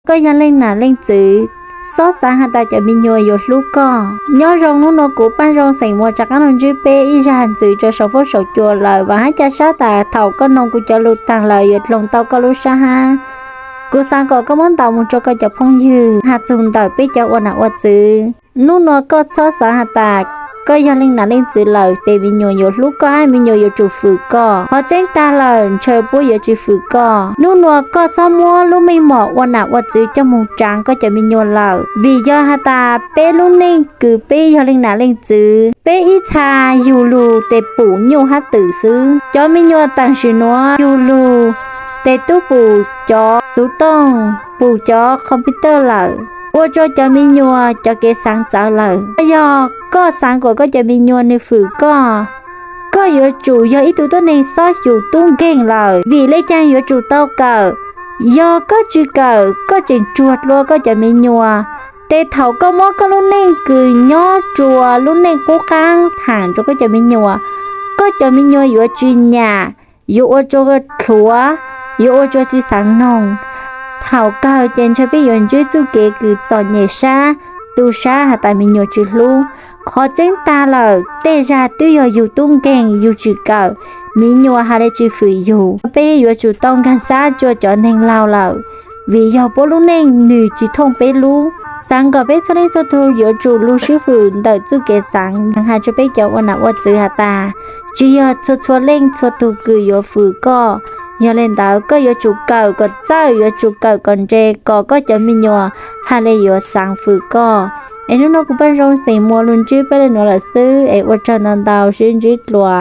Koj yog leej nam leej txwv, xob xaav has tas cov me nyuam yuav hlub koj. Nyob zoo, hnub nuav kuv Paaj Zoo xeem Muas rov qaab lug ntsib peb ib zag ntxwv rua sau fuab sau cua lawm. Vaam hab ca sab tas thaum koj noog kuv cov lug taag lawm yuav dloom tau koj lub sab hab. Kuv xaav kom koj muab ntaus moog rua koj cov phooj ywg has txug ntawm peb cov ua nam ua txwv. Hnub nuav koj xob xaav has tas koj yog leej nam leej txwv lawm tes me nyuam yuav hlub koj hab me nyuam yuav tsum fwm koj. Qhov tseeb taag lawm ntshe puab yuav tsi fwm koj. Hnub nuav koj xob muab lub meej mom ua nam ua txwv coj moog tsaav koj cov me nyuam lawm. Vim yog has tas peb lub neej kws peb yog leej nam leej txwv, peb ib txha yug lug tes pum nyuj hab twm xwb. Cov me nyuam taam sim nuav yug lug tes tub pum cov xuv tooj, pum cov computer lawm, ua rua cov me nyuam cov kev xaav txawv lawm. Yog koj xaav kom koj cov me nyuam nws fwm koj, koj yuav tsum yog ib tug tuab neeg xob xyum tub nkeeg lawm. Vim le caag yuav tsum tau kawm? Yog koj tsi kawm, koj tseem tsuag dlua koj cov me nyuam, tes thaum koj muab koj lub neej kws nyob rua lub neej qub qaab thaam rua koj cov me nyuam, koj cov me nyuam yuav tsi nyam, yuav ua rua dhuav, yuav ua rua tsi xaav noog. Thaum kawg ces ntshe peb yuav ntsib txuj kev kws txom nyem sab, tu sab has tas me nyuam tsi hlub. Qhov tseeb taag lawm tej zag twb yog yug tub nkeeg yug tsim kawm, me nyuam has le tsi fwm yug. Peb yuav tsum tau nkaag sab rua cov neeg laug lawm, vim yog puab lub neej nws tsi thooj peb lub. Xaav kom peb txhua leej txhua tug yuav tsum lug sib fwm ntawm txuj kev xaav. Has rua peb cov ua nam ua txwv has tas tsi yog txhua txhua leej txhua tug kws yuav fwm koj. Yog le ntawd koj yuav tsum kawm kom txawj, yuav tsum kawm kom nres kom koj cov me nyuam has le yuav xaav fwm koj. Es hnub nuav kuv Paaj Zoo xeem Muas lug ntsib peb le nuav lawm xwb es ua tsaug ntau ntau, sib ntsib dlua.